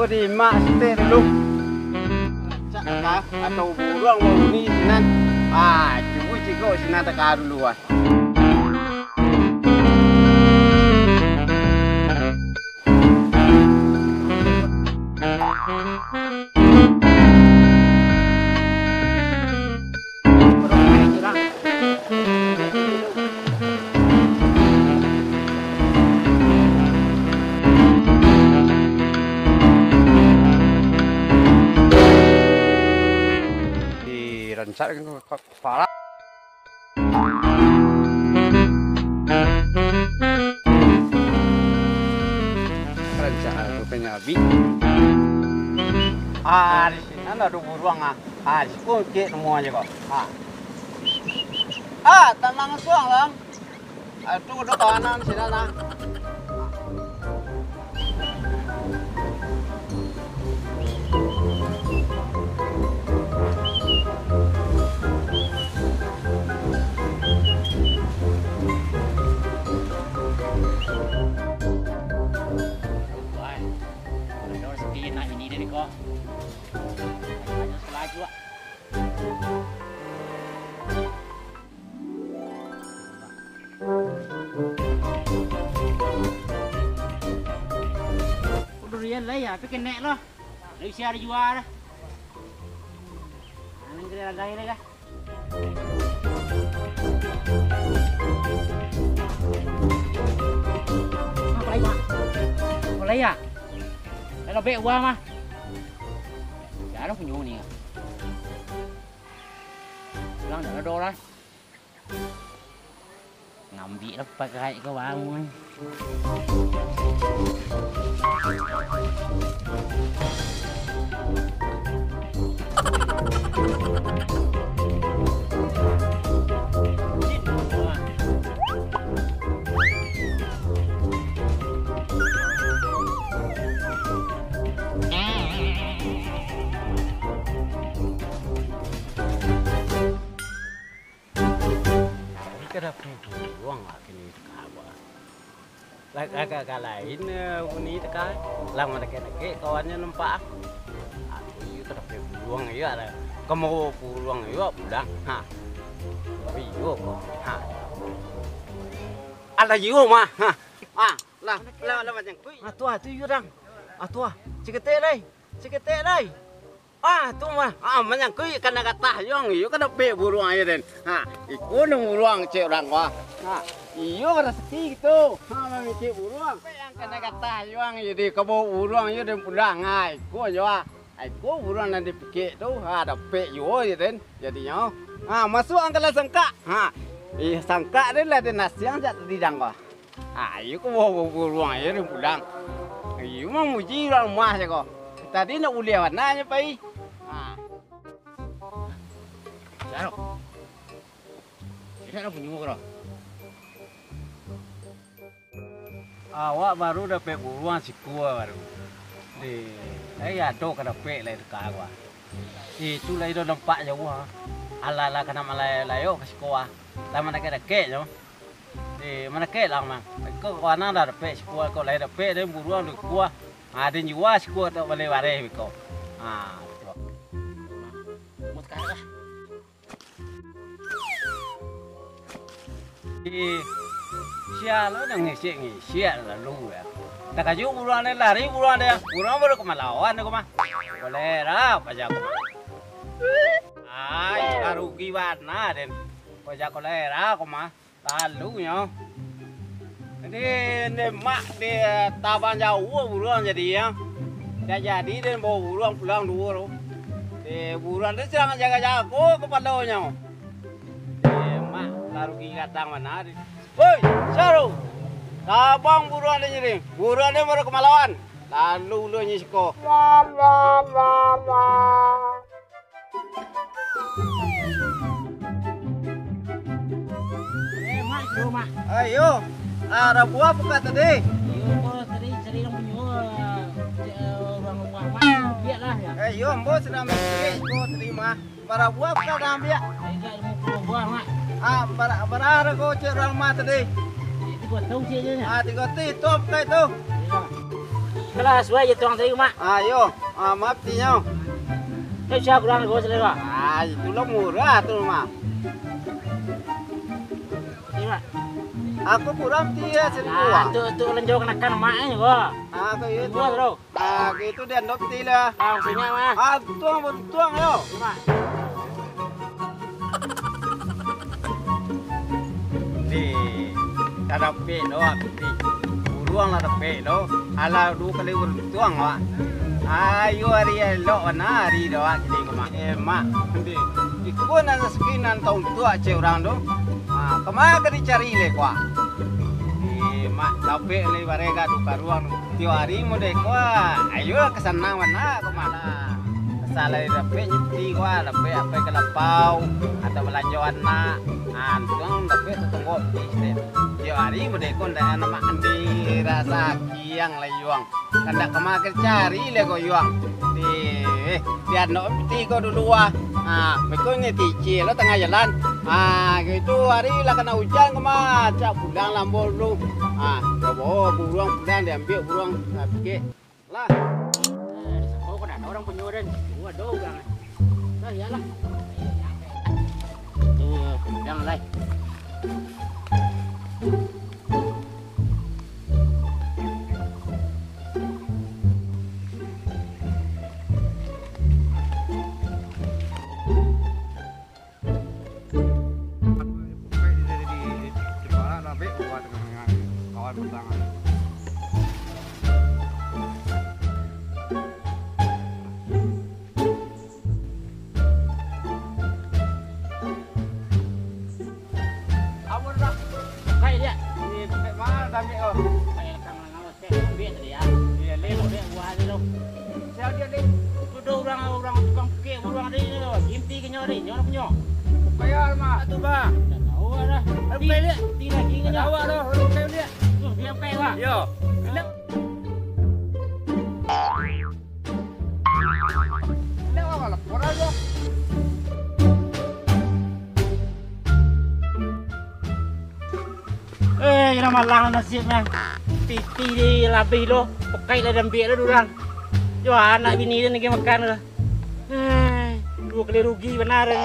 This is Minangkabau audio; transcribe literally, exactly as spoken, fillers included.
Di mak sitek dulu. Cak ka, atau buruang bauni sinan. Ah, cubo cigok sinan taka dulu, ah. Di rancak dengan kepala. Rancak tu penyabi. Ah, di sinan ado buruang, ah. Ah, di siko kek nemu aja kau. Ah. Ah, tanang suang, Lang. Ah, tu duduk kawanan sinan, ah. Wah, ado rasaki nak ini dari ko. Hanya salaju, ah. Durian lah ya, tapi kenek loh. Lah isi hari jua dah. Nang kena ladang ini kah? Apa lagi, Mak? Apa lagi ya? Kalau baik uang mah. Ya, ada punya ni. Pulang dah ada orang. Ngambiak lah pakai ka warung. Tapi kada punya buruang lah kini teka ba. Lah, agak-agak lain, eh, bunyi teka. Lah, manakek-nakek kawannya nampak. Aku iyo kada punya buruang iyo ada. Kamu buruang iyo pulang. Ha. Tapi iyo ko. Ha. Ada iyo mah. Ha. Ah, lah, lah, lah macam kui. Ah, tuah, tu iyo dang. Ah, tuah. Ciketek lai. Ciketek lai. Ah, tu mah. Ah, manyangkui kana gatah juang, iyo kana pek buruang ayo den. Ha, iko nang buruang cek urang ko. Ha, iyo rasaki gitu. Ha, mamikik buruang. Pek yang kana gatah juang, iyo di kabo buruang iyo den pulang. Ha, iko jo ah. Ha, iko buruang nan dipikik tu, ha, dapek juo iyo den. Jadinyo. Ha, masuak ang ka dalam sangkak. Ha. Ih, sangkak den lah den nasiang jak tadi dang ko. Ah, iyo ko bawa buruang ayo den pulang. Iyo mamuji urang rumah se ko. Tadi nak buliah bana nyo pai. Ah. Jarok. Idak ado punyo ko doh. Awak baru dapek buruang sikua baru. Di, ai ado ka dapek lai deka ko ah. Itu lai dah nampak jauah ah. Alah-alah ka nak malayo-layo ka siko ah. Lah mandakek-dakek nyo. Eh, mandakek lah, Mang. Iko kawanan dah dapek sikua, iko lai dapek, den buruang dikua. Ha, den jua sikua tu baleh bareh biko. Ha, tu. Eh, sia lo nan ngisiak-ngisiak lalu ya. Takajuik buruang den lari buruang den. Buruang baru ka malawan ko mah. Kolera paja ko mah. Ai, barugi bana den. Paja kolera ko mah. Lalu nyo. Di, di mak di tabang jauah buruang jadi nyo. Dak jadi den bawa buruang pulang duo tu. Di buruang tu sadang jago-jago kapalonyo. Di mak tarugi gadang bana di. Woi, sia tu? Tabang buruang den jadi. Buruang den baru ka malawan. Lalu ulun nyo siko. Eh, Mak, suruh, Mak. Ayo. Ah, rabuah buka tadi. Iyo, ambo tadi cari urang punyo, eh, urang rumah, Mak. Biaklah, ya. Eh, iyo, ambo sadang mikir ko tadi, Mak. Barabuah buka dah ambiak. Tigo limo puluah buah, Mak. Ah, bara-, bara ko cek urang rumah tadi? Eh, tigo tu cek je, ya. Ah, tigo tu, itu buka itu. Iyo. Kalah suai je tuang tadi, Mak. Ah, yo. Ah, maaf, tinyo. Eh, siapa kurang ko selera? Ah, itu lo murah tu, Mak. Ni, Mak. Aku kurang tiga seribu, Ah, Mak. tu, tu lanjau kanakan Mak ni, ko. Ah, ko iyo tu. Dua, bro. Ah, ko itu dia ndok ti lah. Ah, maksudnya, Mak. Ah, tuang, tuang, yo. Mak. Ni, ka dapek do, Mak. Buruang lah dapek do. Alah, duo kali baruntuang, Mak. Ayo, ari elok bana ari do, Mak, kini ko, Mak. Eh, Mak, nanti iko nan rasaki nan tauntuak cek urang tu. Ah, kama ka dicari lai ko, ah? Eh, Mak, dapek lai barega tu karuang tu. Tiok ari model ko, ah. Ayolah, ka sanang bana ko, Mak. Asal lai dapek nyuti ko, ah. Dapek apo ka lapau, atau balanjo anak. Ah, untuang dapek tu tunggu. Tiok ari model ko ndak anak Mak andi rasaki. Kiang layuang. Kandak kama ka cari le ko yuang. Di, eh, di anok piti ko dulu ah. Ha, beko ni tici lo tangah jalan. Ha, itu hari lah kana ujan ko ma, cak pulang lambo dulu. Ha, yo bawa buruang pulang, diambiak buruang. Ha, pikir lah. Eh, di sako ko dak ado urang punyo den. Dulu ado urang. Lah, iyolah. Tu, yang lai. Amun lah. Kai dia. Ni, pakai mana dah ambil kau? Kai kang lah ngawas, kai ambil tadi ya. Iya, leh. Ambil buah tadi tu. Siapa dia, Dek? Tu dah urang, urang tukang pukek, urang tadi tu. Inti ke nyawa tadi, nyawa punyo. Bukan ya, Mak. Tu, Bang. Tak tahu lah. Ayo, Ti, kai dia. Ti lagi ke nyawa. Awak tu, ayo, kai dia. Tu, dia kai, Bang. Yo. Indak. Eh, lah malang nasibnyo. Piti di labih lo, pakai lah diambiak lo urang. Yo, anak bini den lagi makan lo. Eh, duo kali rugi bana ni.